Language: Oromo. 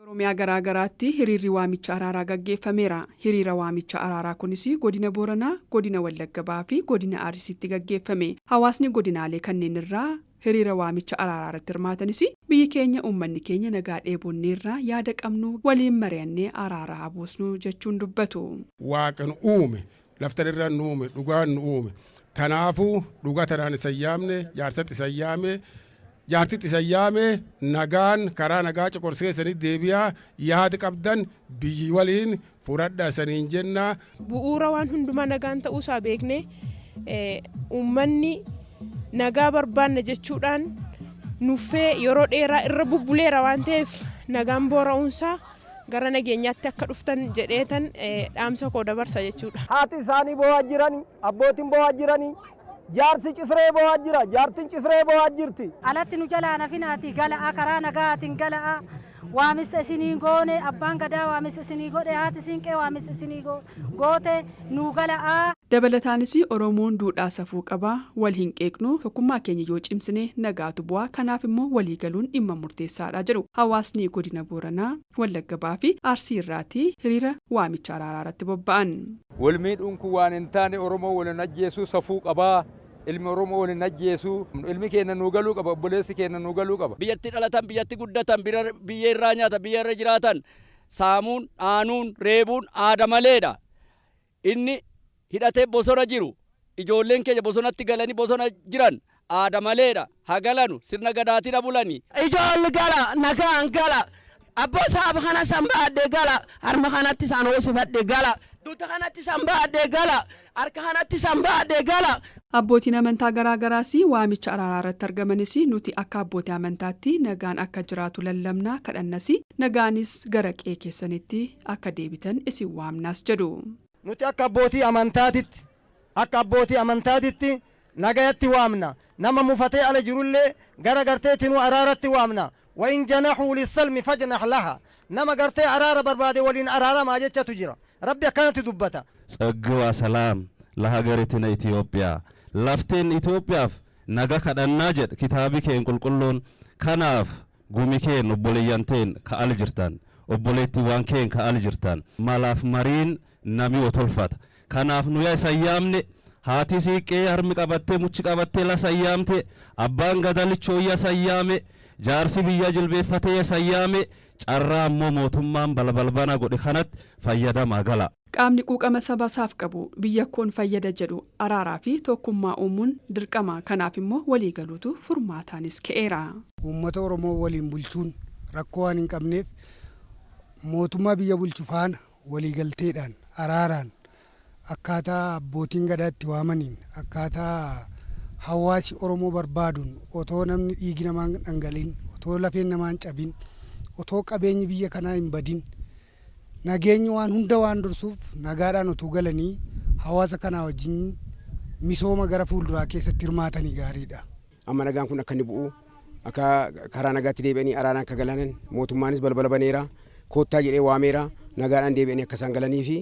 Oromiyaa garaa garaatti hiriirri waamicha araaraa gaggeeffameera. Hiriira waamicha araaraa kunis godina Booranaa, godina Wallagga Bahaa fi godina Arsiitti gaggeeffame. Hawaasni godinaalee kanneen irraa hiriira waamicha araaraa irratti hirmaatanis biyyi keenya, uummanni keenya nagaa dheebonneerraa, yaada qabnu waliin mari'annee araaraa haa buusnu jechuun dubbatu. Waaqa nu uume, laftan irra nu uume, dhugaan nu uume. Kanaafuu dhugaa tanaan isa yaamne, jaarsatti isa yaame, jaartitti isa yaame, nagaan karaa nagaa coqorseessanii deebi'aa, yaada qabdan biyyi waliin furadhaa saniin jenna. Bu'uura waan hundumaa nagaan ta'uusaa beeknee, uummanni nagaa barbaanna jechuudhaan nuffee yeroo dheeraa irra bubbuleera waan ta'eef, nagaan boora'uunsaa gara nageenyaatti akka dhuftan jedheetan dhaamsa koo dabarsa jechuudha. Haati isaanii boo'aa jirani, abbootiin boo'aa jirani, jaarsi cifree boo'aa jira, jaartiin cifree boo'aa jirti. Alatti nu jalaa nafinaati gala'a, karaa nagaatiin gala'a. Waamisa isinii goone, abbaan gadaa waamisa isinii godhe, haati siinqee waamisa isinii goote, nuu gala'a. Dabalataanis Oromoon duudhaa safuu qabaa, wal hin qeeqnu, tokkummaa keenya yoo cimsine nagaatu bu'aa, kanaaf immoo walii galuun dhimma murteessaadha jedhu hawaasni godina Booranaa, Wallagga Bahaa fi Arsii irraatii hiriira waamicha araaraa irratti bobba'an. Wal miidhuun kun waan hin taane. Oromoo wal hin ajjeesuu, safuu qabaa. Ilmi Oromoo wal hin ajjeesuu. Ilmi keenya nuu galuu qaba. Obboleessi keenya nuu galuu qaba. Biyyatti dhalatan, biyyatti guddatan, biyya irraa nyaatan, biyya irra jiraatan saamuun, dhaanuun, reebuun aada maleedha. Inni hidhatee bosona jiru, ijoolleen keenya bosonatti galanii bosona jiran aada maleedha. Hagalanu sirna gadaatiin bulani. Ijoolli gala, nagaan gala. Abboo saaba kana sanbaadhe gala, harma kanatti isaan hoosifadhe gala, dugda kanatti sanbaadhe gala, harka kanatti sanbaadhe gala. Abbootiin amantaa garaa garaas waamicha araaraa irratti argamanis, nuti akka abbootii amantaatti nagaan akka jiraatu lallabnaa, kadhannas, nagaanis gara qe'ee keessanitti akka deebitan isin waamnaas jedhu. Nuti akka abbootii amantaatitti nagayatti waamna. Nama mufatee ala jirullee gara gartee tinuu araaratti waamna. وإن جنحوا للسلم فاجنح لها. Nama gartee araara barbaade waliin araaramaa jechatu jira. Rabbi akkanatti dubbata. ጸግዋ ሰላም ለሀገሪትነ ኢትዮጵያ, lafteen Itoophiyaaf naga kadhannaa jedha kitaabi keen qulqulluun. Kanaaf gumi keen, obboleeyyan teen ka al jirtan, obboleettiiwwan keen ka al jirtan, malaaf mariin nami tolfata. Kanaaf nu yaa isan yaamne. Haati siiqqee harmi qabattee, muchi qabattee lasa yaamte, abbaan gadalichooyya san yaame, jaarsi biyya jilbeeffatee san yaame. Carraa ammoo mootummaan balbalbana godhe kanatti fayyadamaa gala. Qaamni quuqama saba isaaf qabu, biyya koon fayyada jedhu araaraa fi tokkummaa uumuun dirqama. Kanaaf immoo waliigaluutu furmaataanis ka'eera. Uummata Oromoo waliin bulchuun rakkoo waan hin qabneef, mootummaa biyya bulchu faana waliigalteedhaan, araaraan, akkaataa abbootiin gadaatti waamaniin, akkaataa hawaasi Oromoo barbaaduun, otoo namni dhiigi namaa hin dhangala'in, otoo lafeen namaa hin cabin, otoo qabeenyi biyya kanaa hin badin, nageenyi waan hunda waan dursuuf, nagaadhaan otoo galanii hawaasa kanaa wajjin misooma gara fuulduraa keessatti hirmaatanii gaariidha. Amma nagaan kun akka inni bu'u, akka karaa nagaatti deebi'anii araaraan akka galanan, mootummaanis balbala baneera, koottaa jedhee waameera, nagaadhaan deebi'anii akka isaan galanii fi